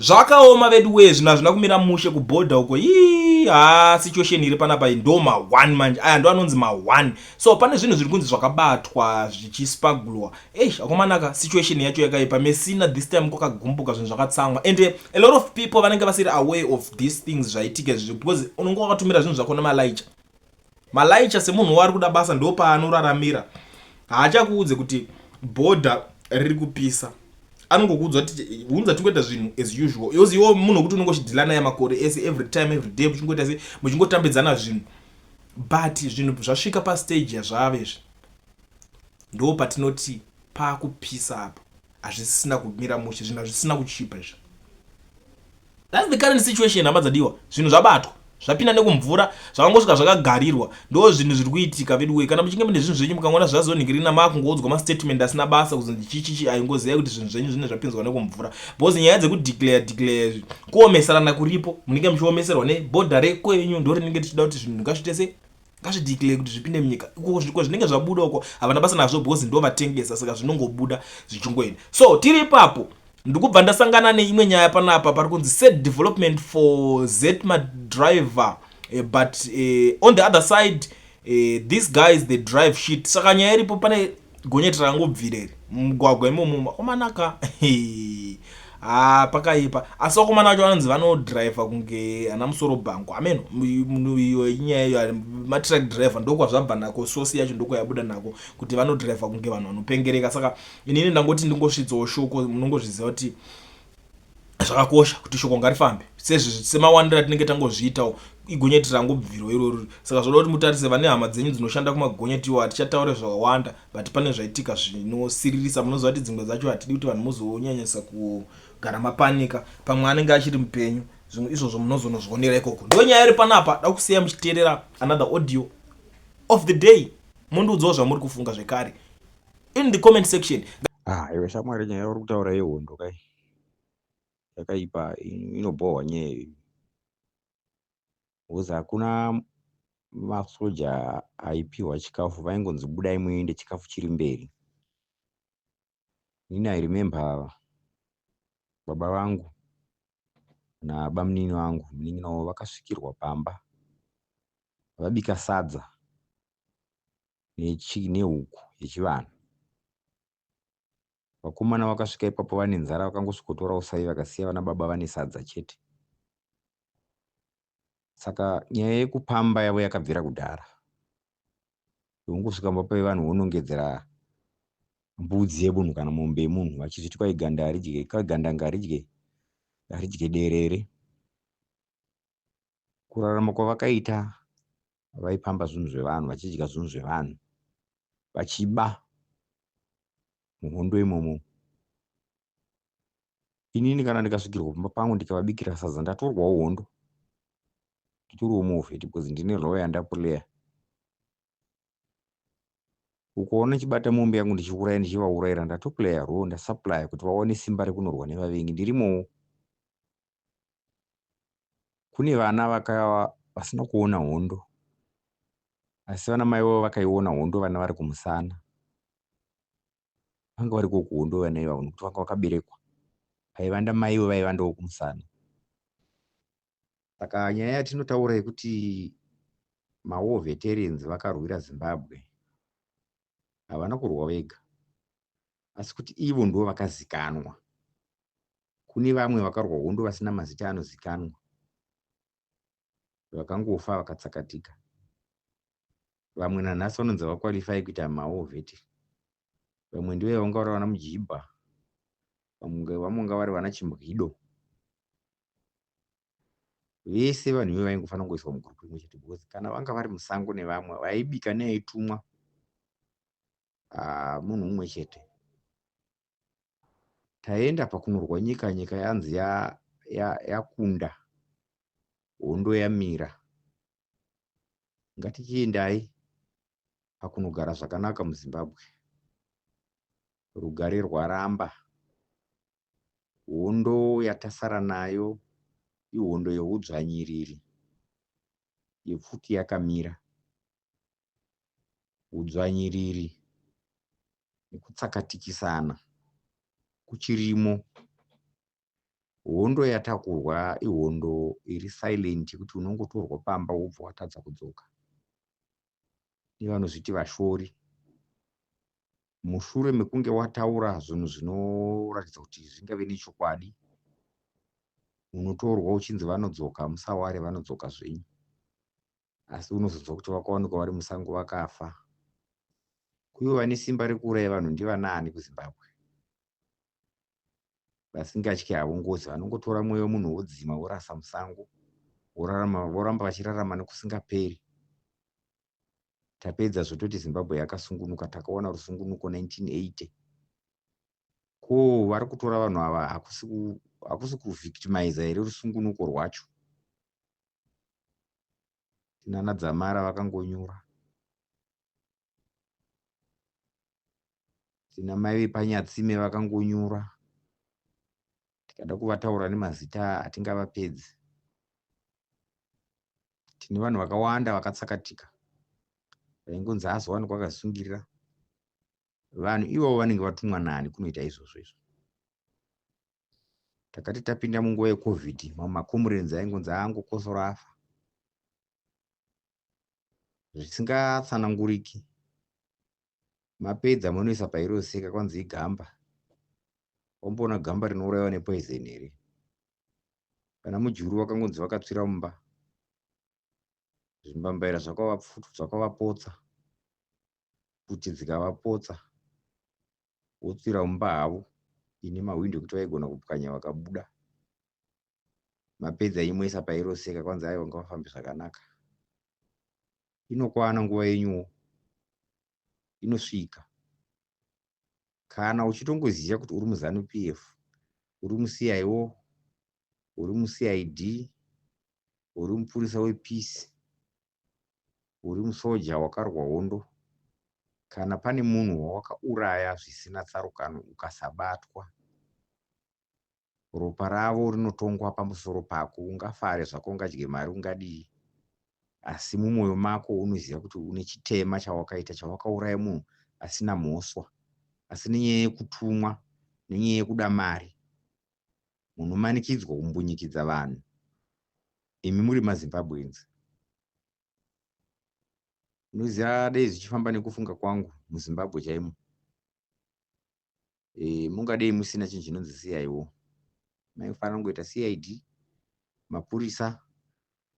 Zvakaoma vedu wee, zvinhu hazvina kumira mushe kubhodha uko. Ii, ha, situation iri panapa iyi ndo ma1 manje. Aya ndo anonzi ma1. So pane zvinhu zviri kunzi zvakabatwa zvichismugglwa. Eish, akomanaka, situation yacho yakaipa. Messina this time kwakagumbuka, zvinhu zvakatsamwa, and a lot of people vanenge vasiri aware of these things zvaitika izvi, because unonge wakatumira zvinhu zvako nemalaicha. Malaicha semunhu waari kuda basa, ndo paanoraramira. Haachakuudze kuti bhodha riri kupisa, anongokuudza kuti hunza, tingoita zvinhu as usual. Yozi iwo munhu wekuti unonge uchideala naye makore ese, every time, every day, muchingoita se muchingotambidzana zvinhu. But zvinhu zvasvika pastage yazvave izvi, ndo patinoti paakupisa apa. Hazvisisina kumira mushe, zvinhu hazvisina kuchipa izvi. That's the current situation, hama dzadiwa. Zvinhu zvabatwa, zvapinda nekumvura, zvakangosvika zvakagarirwa. Ndo zvinhu zviri kuitika vedu wee. Kana muchinge mune zvinhu zvenyu, mukangoona zvazonhingirina, maakungoudzwa mastatement asina basa, kuzonzi chichichi, aingozivai kuti zvinhu zvenyu zvinenge zvapinzwa nekumvura, because nyaya dzekudeclare declare izvi, kuomeserana kuripo. Munenge muchiomeserwa nebhodha rekwenyu, ndo rinenge tichida kuti zvinhu ngazviite sei, ngazvideclare kuti zvipinde munyika. Uko zvinenge zvabuda uko havana basa nazvo, because ndo vatengesa, saka zvinongobuda zvichingoenda. So tiri ipapo, ndikubva ndasangana neimwe nyaya panapa pari kunzi "Sad development for ZETMA driver, but on the other side, these guys, they drive shit." Saka nyaya iripo, pane gonyeti rakangobvira iri mumugwagwa imomo. Makomanaka, ha, pakaipa. Asi vakomana vacho vanonzi vanodhiraivha kunge ana musoro bhangu. Ameno iyo inyaya iyo, matruck driver, ndokwazvabva nako. Source yacho ndokwayabuda nako kuti vanodhiraivha kunge vanhu vanopengereka. Saka inini ndangoti ndingosvitsawo shoko. Munongozviziva kuti zvakakosha kuti shoko ngarifambe semawandiro atinenge tangozviitawo. Igonyeti rangobvirwa iroro, saka zvoda kuti mutarise vane hama dzenyu dzinoshanda kumagonyetiwo. Hatichataure zvakawanda, but pane zvaitika zvinosiririsa. Munoziva kuti dzimwe dzacho hatidi kuti vanhu muzonyanyisa kugara mapanika. Pamwe anenge achiri mupenyu. Zvimwe izvozvo munozonozvionera ikoko. Ndo nyaya iri panapa. Da kusiya muchiteerera another audio of the day, mundiudzawo zvamuri kufunga zvekare in the comment section. Ah, iwe shamwari, nyaya uri kutaura yehondo kai yakaipa, inobhohwa nyaya iyi, because hakuna masoja aipiwa chikafu. Vaingonzi budai muende, chikafu chiri mberi. Inini I remember baba vangu nabamunini vangu, munin'ina wavo, vakasvikirwa pamba vabika sadza nehuku yechivanhu. Vakomana vakasvika ipapo vane nzara, vakangosvikotora usai, vakasiya vana baba vane sadza chete. Saka nyaya yekupamba yavo yakabvira kudhara. Ungosvika pamba pevanhu, wonongedzera mbudzi yemunhu kana mombe yemunhu, vachizviti kwai ganda haridye, kwai gandanga haridye, haridye derere. Kurarama kwavakaita, vaipamba zvinhu zvevanhu, vachidya zvinhu zvevanhu, vachiba muhondo imomo. Inini kana ndikasvikirwa pamba pangu, ndikavabikira sadza, ndatorwawo hondo, nditoriwo muvet, because ndine role yandaplaya. Ukaona chibata mombe yangu ndichiuraya, ndichivaurayira, ndatoplaya role, ndasupplya kuti vaone simba rekunorwa nevavengi. Ndirimowo. Kune vana vasina kuona hondo, asi vana mai vavo vakaiona hondo. Vana vari kumusana vanga variko kuhondo, vana ivavo, nokuti vanga vakaberekwa paivanda maivo, vaivandawo kumusana. Saka nyaya yatinotaura yekuti mawar veterans vakarwira Zimbabwe, havana kurwa vega, asi kuti ivo ndo vakazikanwa. Kune vamwe vakarwa hondo vasina mazita anozikanwa, vakangofa vakatsakatika. Vamwe nanhasi vanonzi vaqualify kuita mawar vet. Vamwe ndivo vanga vari vana Mujibha, vamwe vanga vari vana Chimbwido. Vese vanhu ivo vaingofanira kungoiswa mugurupu rimwe chete, because kana vanga vari musango nevamwe vaibika neaitumwa, munhu mumwe chete. Taenda pakunorwa nyika, nyika yanzi yakunda, ya, ya hondo yamira, ngatichiendai pakunogara zvakanaka muZimbabwe. Rugare rwaramba. Hondo yatasara nayo ihondo yeudzvanyiriri, yepfuti yakamira. Udzvanyiriri nekutsakatikisana kuchirimo. Hondo yatakurwa ihondo iri silent yekuti unongotorwa pamba wobva watadza kudzoka nevanozviti vashori. Mushure mekunge wataura zvinhu zvinoratidza kuti zvingave nechokwadi, unotorwa uchinzi vanodzoka musaware vanodzoka zvenyu. Asi unozonzwa kuti vakawanikwa vari musango vakafa. Kuivo vane simba rekuuraya vanhu ndivanaani kuZimbabwe? Vasingatyi havo ngozi vanongotora mweya wemunhu wodzima worasa musango vorarama voramba vachirarama nekusingaperi. Tapedza zvototi Zimbabwe yakasungunuka takawana rusungunuko 1980. Ko vari kutora vanhu ava hakusi hakusi kuvictimiza here rusungunuko rwacho? Tinana Dzamara vakangonyura. Tina mai vepaNyatsime vakangonyura. Tikada kuvataura nemazita hatingavapedzi. Tine vanhu vakawanda vakatsakatika vaingonzi azowanikwa akazvisungirira. Vanhu ivavo vanenge vatumwa nani kunoita izvozvo izvo? Takati tapinda munguva yeCovid, mamwe makomurenzi aingonzi angokosora afa zvisingatsananguriki. Mapedza monoisa pairoseka kwanzi igamba. Wamboona gamba rinourayiwa nepoison here? Vana Mujuru vakangonzi vakatsvira mumba. Zvimbambaira zvakavapotsa. Pfuti dzikavapotsa. Votsvira mumba havo ine mahwindo ekuti vaigona kupwanya vakabuda. Mapedza imoisa pairoseka kwanzi aiwa ngavafambe zvakanaka. Inokwana nguva yenyuwo. Inosvika. Kana uchitongoziva kuti uri muZanu PF, uri muCIO, uri muCID, uri mupurisa wepeace, uri musoja wakarwa hondo, kana pane munhu wawakauraya zvisina tsarukano ukasabatwa, ropa ravo rinotongwa pamusoro pako. Ungafare zvako, ungadye mari, ungadii, asi mumwoyo mako unoziva kuti une chitema chawakaita, chawakauraya munhu asina mhoswa, asi nenyaya yekutumwa, nenyaya yekuda mari, munomanikidzwa kumbunyikidza vanhu imi muri maZimbabweans. Unoziva dei zvichifamba nekufunga kwangu muZimbabwe chaimo, mungadei musina chinhu chinonzi CIO. Maifanira kungoita CID, mapurisa,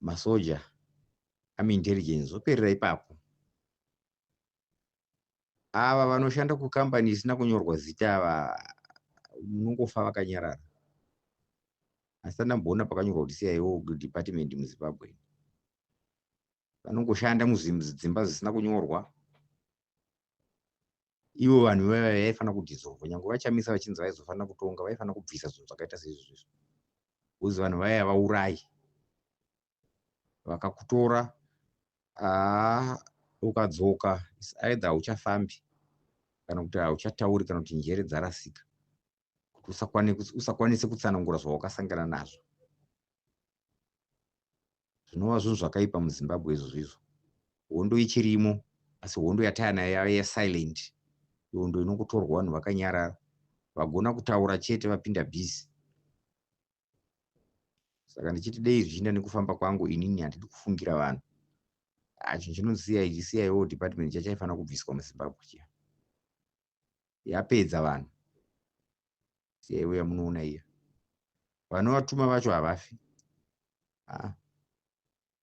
masoja, army intelligence, zvoperera ipapo. Ava vanoshanda kukambani isina kunyorwa zita ava munongofa vakanyarara. Asi andamboona pakanyorwa kuti CIO department muZimbabwe. Vanongoshanda mudzimba zvisina kunyorwa. Ivo vanhu vaya vaifanira kudissolve nyangwe vaChamisa vachinzi vaizofanira kutonga vaifanira kubvisa zvinhu zvakaita seizvozvo izvo. Because vanhu vaya vaurayi. Vakakutora haa ukadzoka either hauchafambi kana kuti hauchatauri kana kuti njere dzarasika kuti usakwanise kutsanangura zvawakasangana nazvo. Zvinova zvinhu zvakaipa muZimbabwe izvozvo izvo. Hondo ichirimo asi hondo yataya nayo yave yesilent. Hondo inongotorwa vanhu vakanyarara. Vagona kutaura chete vapinda busy. Saka ndichiti dei zvichienda nekufamba kwangu inini handidi kufungira vanhu. Ah, chinhu chinonzi CID, CIO department chachaifanira kubviswa muZimbabwe chiya. Yapedza vanhu. CIO yamunoona iya. Vanovatuma vacho havafi. Ah.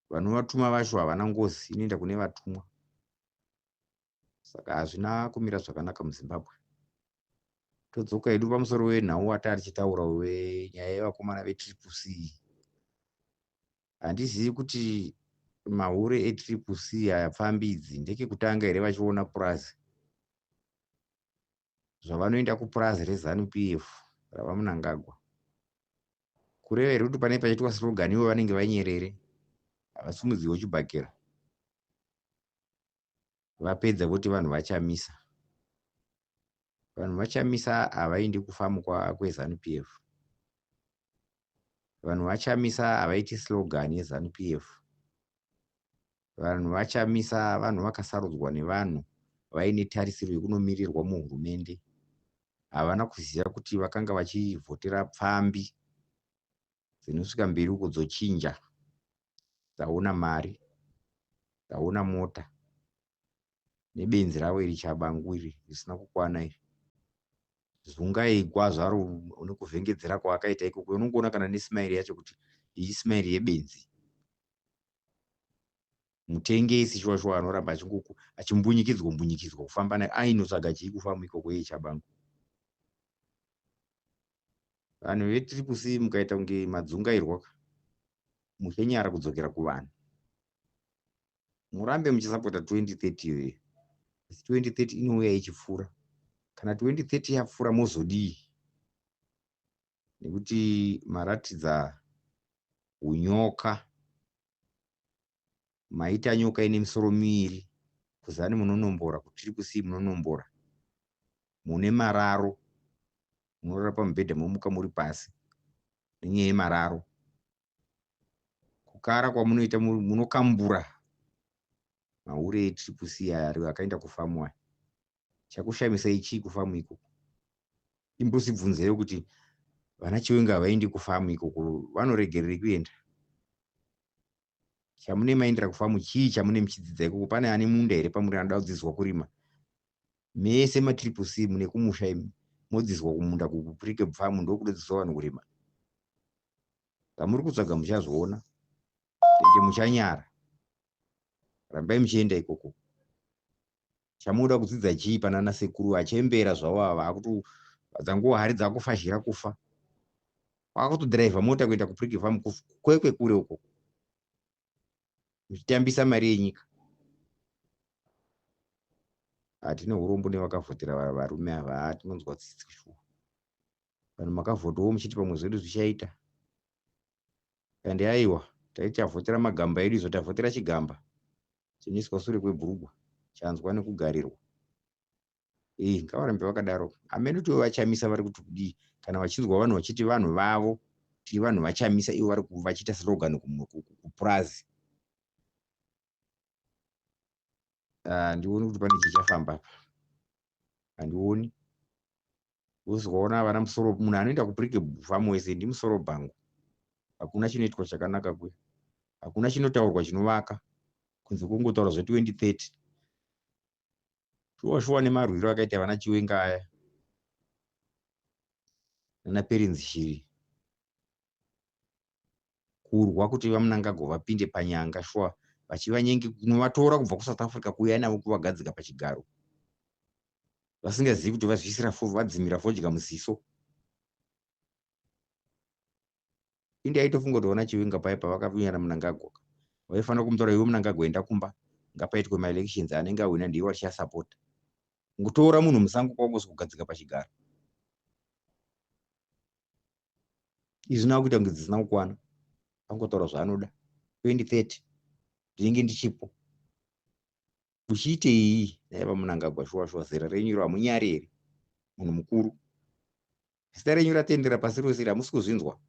Vanovatuma vacho havana ngozi inoenda kune vatumwa. Saka hazvina kumira zvakanaka muZimbabwe. Todzoka hedu pamusoro wenhau watari tichitaura wenyaya yevakomana veTriple C. Handizivi kuti mahure eTriple C aya pfambi idzi ndekekutanga here vachiona purazi. Zvavanoenda kupurazi reZanu PF ravaMnangagwa. Kureva here kuti pane pachiitwa slogan ivo vanenge vanyerere havasimudziwo chibhakera. Vapedza voti vanhu vachamisa. Vanhu vachamisa havaendi kufamu kweZanu PF. Vanhu vachamisa havaiti slogan yeZanu PF. Vanhu vachamisa vanhu vakasarudzwa nevanhu vaine tarisiro yekunomirirwa muhurumende. Havana kuziva kuti vakanga vachivhotera pfambi. Dzinosvika mberi uko dzochinja, dzaona mari, dzaona mota nebenzi ravo iri chabangu iri risina kukwana iri. Zungaigwa zvaro nekuvhengedzera kwaakaita ikoko, unongoona kana nesmairi yacho kuti iyi ismairi yebenzi. Mutengesi shuwa shuwa anoramba achimbunyikidzwa mbunyikidzwa kufamba naye ainotsvaga chii kufamu ikoko iye chabangu. Vanhu veTriple C mukaita kunge madzungairwa muchenyara kudzokera kuvanhu. Murambe muchisapota 2030 iyoyo. Asi 2030 inouya ichipfuura. Kana 2030 yapfuura mozodii? Nekuti maratidza unyoka. Maita nyoka ine misoro miviri. Kuzani munonombora, kuTriple C munonombora. Mune mararo. Munorara pamubhedha momuka muri pasi. Nenyaya yemararo. Kukara kwamunoita munokambura mahure eTriple C aya akaenda kufamu aya. Chakushamisai chii kufamu ikoko? Imbozvibvunzeiwo kuti vana Chiwenga havaendi kufamu ikoko, vanoregererei kuenda? Chamune maendera kufamu chii chamune muchidzidza ikoko? Pane ane munda here pamuri anoda kudzidziswa kurima? Mese maTriple C mune kumusha imi, modzidziswa kumunda kuPricabe Farm ndokunodzidziswa vanhu kurima. Zvamuri kutsvaga muchazviona ende muchanyara. Rambai muchienda ikoko. Chamunoda kudzidza chii panana sekuru achembera zvavo ava akuto dzanguva hari dzakufazhira kufa. Vakutodhiraivha mota kuenda kuPricabe Farm kwekwe kure uko. Muchitambisa mari yenyika. Hatine urombo nevakavhotera varume ava, tinonzwa tsitsi shuwa. Vanhu makavhotawo muchiti pamwe zvedu zvichaita. Kandi aiwa, taichavhotera magamba edu izvo tavhotera chigamba chinoiswa sure kwebhurugwa chanzwa nekugarirwa. Eh, ngavarambe vakadaro. Hameno kuti vachamisa vari kuti kudii kana vachinzwa vanhu vachiti vanhu vavo tiri vanhu vachamisa ivo vari vachiita slogan kupurazi. Handioni kuti pane chichafamba apa. Handioni. Uzoona vana musoro munhu anoenda kuPricabe Farm wese ndimusoro bhangu. Hakuna chinoitwa chakanaka kuya. Hakuna chinotaurwa chinovaka kunze kungotaura zve 2030. Shuwa shuwa nemarwiro akaita vana Chiwenga aya nana Perrance Shiri kurwa kuti vaMnangagwa vapinde panyanga shuwa vachivanyengi kunovatora kubva kuSouth Africa kuuya navo kuvagadzika pachigaro vasingazivi kuti vazviisira vadzimira fodya muziso. Indi aitofunga kuti vana Chiwenga paya pavakavinyana Mnangagwa vaifanira kumutora iwe Mnangagwa enda kumba ngapaitwe maelections anenge awina ndiye watichasapota. Ngotora munhu musango kwangu kugadzika pachigaro. Izvi nakuita kunge dzisina kukwana. Angotaura zvaanoda. 2030 ndinenge ndichipo. Uchiitei naye vaMnangagwa shuwa shuwa zera renyu iro hamunyari here? Munhu mukuru. Zita renyu ratendera pasi rose iri hamusi kuzvinzwa.